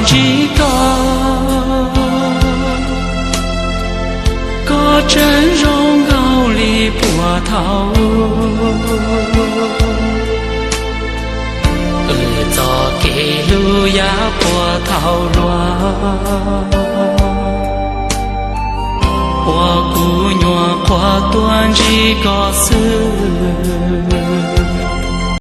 Tsis koj, koj tseem zoo nkaus li puag thaum wb txoj kev hlub yav puag thaum hluas, uas kuv nyuam qhuav tuaj ntsib koj xwb.